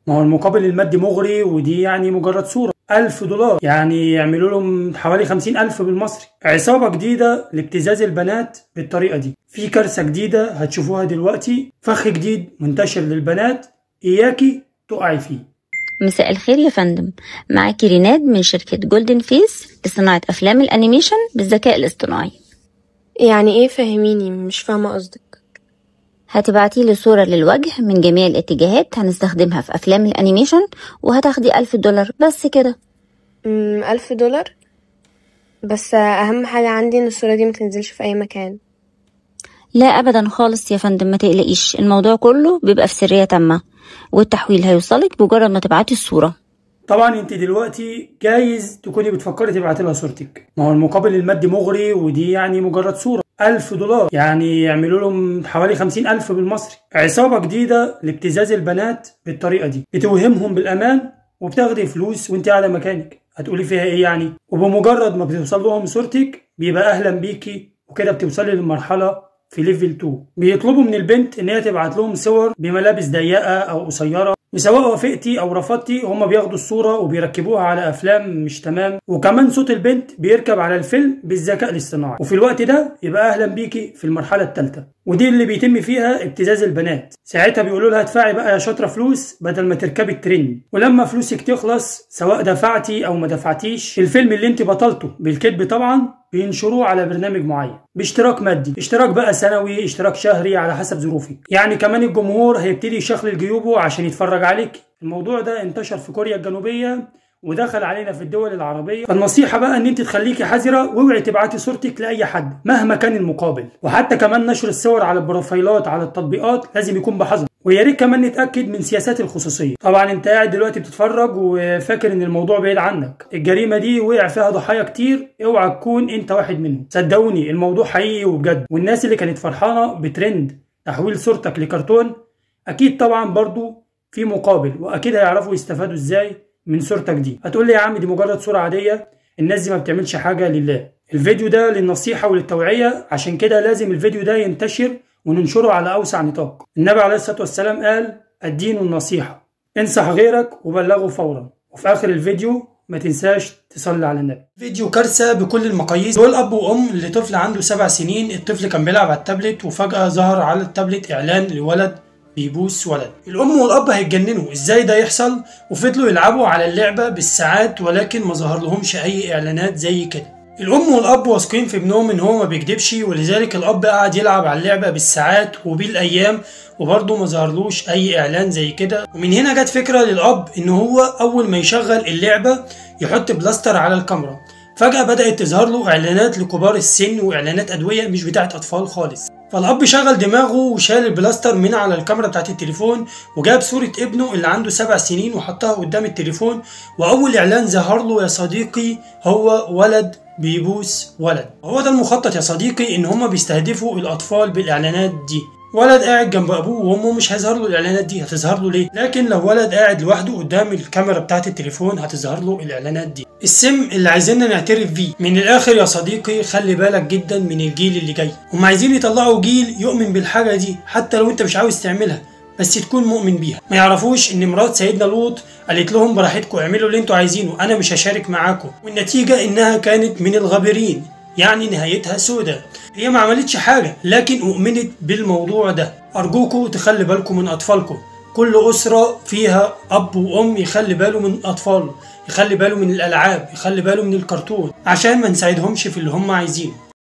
ما هو المقابل المادي مغري، ودي يعني مجرد صورة. $1000 يعني يعملوا لهم حوالي 50,000 بالمصري. عصابة جديدة لابتزاز البنات بالطريقة دي. في كارثة جديدة هتشوفوها دلوقتي، فخ جديد منتشر للبنات، إياكي تقعي فيه. مساء الخير يا فندم، معاكي ريناد من شركة Golden Face لصناعة أفلام ال animation بالذكاء الاصطناعي. يعني ايه؟ فهميني، مش فاهمة قصدك. هتبعتي لي صورة للوجه من جميع الاتجاهات هنستخدمها في أفلام ال animation، وهتاخدي $1000 بس كده. $1000 بس؟ أهم حاجة عندي إن الصورة دي متنزلش في أي مكان. لا أبدا خالص يا فندم، ما تقلقيش، الموضوع كله بيبقى في سرية تامة، والتحويل هيوصلك بمجرد ما تبعتي الصورة. طبعا انت دلوقتي جايز تكوني بتفكري تبعتي لها صورتك. ما هو المقابل المادي مغري، ودي يعني مجرد صورة. $1000 يعني يعملوا لهم حوالي 50,000 بالمصري. عصابة جديدة لابتزاز البنات بالطريقة دي، بتوهمهم بالأمان وبتاخدي فلوس وانت قاعدة مكانك. هتقولي فيها ايه يعني؟ وبمجرد ما بتوصل لهم صورتك بيبقى اهلا بيكي، وكده بتوصلي للمرحلة في level 2. بيطلبوا من البنت ان هي تبعت لهم صور بملابس ضيقه او قصيرة، وسواء وافقتي او رفضتي هما بياخدوا الصورة وبيركبوها على افلام مش تمام، وكمان صوت البنت بيركب على الفيلم بالذكاء الاصطناعي. وفي الوقت ده يبقى اهلا بيكي في المرحلة الثالثة، ودي اللي بيتم فيها ابتزاز البنات. ساعتها بيقولوا لها ادفعي بقى يا شاطرة فلوس بدل ما تركبي الترند، ولما فلوسك تخلص سواء دفعتي او ما دفعتيش الفيلم اللي انت بطلته بالكذب طبعا بينشروه على برنامج معين باشتراك مادي، اشتراك بقى سنوي، اشتراك شهري، على حسب ظروفك. يعني كمان الجمهور هيبتدي يشخلل جيوبه عشان يتفرج عليك. الموضوع ده انتشر في كوريا الجنوبية ودخل علينا في الدول العربية. فالنصيحة بقى ان انت تخليكي حذرة، واوعي تبعتي صورتك لأي حد مهما كان المقابل، وحتى كمان نشر الصور على البروفايلات على التطبيقات لازم يكون بحذر، ويا ريت كمان نتأكد من سياسات الخصوصية. طبعا انت قاعد دلوقتي بتتفرج وفاكر ان الموضوع بعيد عنك، الجريمة دي وقع فيها ضحايا كتير، اوعى تكون انت واحد منهم. صدقوني الموضوع حقيقي وبجد، والناس اللي كانت فرحانة بترند تحويل صورتك لكرتون اكيد طبعا برضو في مقابل، واكيد هيعرفوا يستفادوا ازاي من صورتك دي. هتقول لي يا عم دي مجرد صورة عادية، الناس دي ما بتعملش حاجة لله. الفيديو ده للنصيحة وللتوعية، عشان كده لازم الفيديو ده ينتشر وننشره على أوسع نطاق. النبي عليه الصلاة والسلام قال الدين النصيحة، انصح غيرك وبلغه فورا. وفي آخر الفيديو ما تنساش تصلي على النبي. فيديو كارثة بكل المقاييس. دول أب وأم لطفل عنده 7 سنين، الطفل كان بيلعب على التابلت وفجأة ظهر على التابلت إعلان لولد بيبوس ولد. الأم والأب هيتجننوا إزاي ده يحصل، وفضلوا يلعبوا على اللعبة بالساعات ولكن ما ظهر لهمش أي إعلانات زي كده. الأم والأب واثقين في ابنهم إن هو ما بيكدبش، ولذلك الأب قعد يلعب على اللعبة بالساعات وبالأيام وبرضه ما ظهرلوش أي إعلان زي كده. ومن هنا جت فكرة للأب إن هو أول ما يشغل اللعبة يحط بلاستر على الكاميرا. فجأة بدأت تظهر له إعلانات لكبار السن وإعلانات أدوية مش بتاعت أطفال خالص. فالأب شغل دماغه وشال البلاستر من على الكاميرا بتاعت التليفون وجاب صورة ابنه اللي عنده 7 سنين وحطها قدام التليفون، وأول إعلان ظهر له يا صديقي هو ولد بيبوس ولد. هو ده المخطط يا صديقي، إن هما بيستهدفوا الأطفال بالإعلانات دي. ولد قاعد جنب ابوه وامه مش هيظهر له الاعلانات دي، هتظهر له ليه؟ لكن لو ولد قاعد لوحده قدام الكاميرا بتاعت التليفون هتظهر له الاعلانات دي. السم اللي عايزيننا نعترف بيه من الاخر يا صديقي، خلي بالك جدا من الجيل اللي جاي. هم عايزين يطلعوا جيل يؤمن بالحاجة دي حتى لو انت مش عاوز تعملها، بس تكون مؤمن بيها. ما يعرفوش ان مرات سيدنا لوط قالت لهم براحتكم اعملوا اللي انتوا عايزينه، انا مش هشارك معاكم، والنتيجة انها كانت من الغابرين، يعني نهايتها سودة. هي ما عملتش حاجة لكن أؤمنت بالموضوع ده. أرجوكوا تخلي بالكم من أطفالكم. كل أسرة فيها أب وأم يخلي باله من أطفاله، يخلي باله من الألعاب، يخلي باله من الكرتون، عشان ما نساعدهمش في اللي هم عايزينه.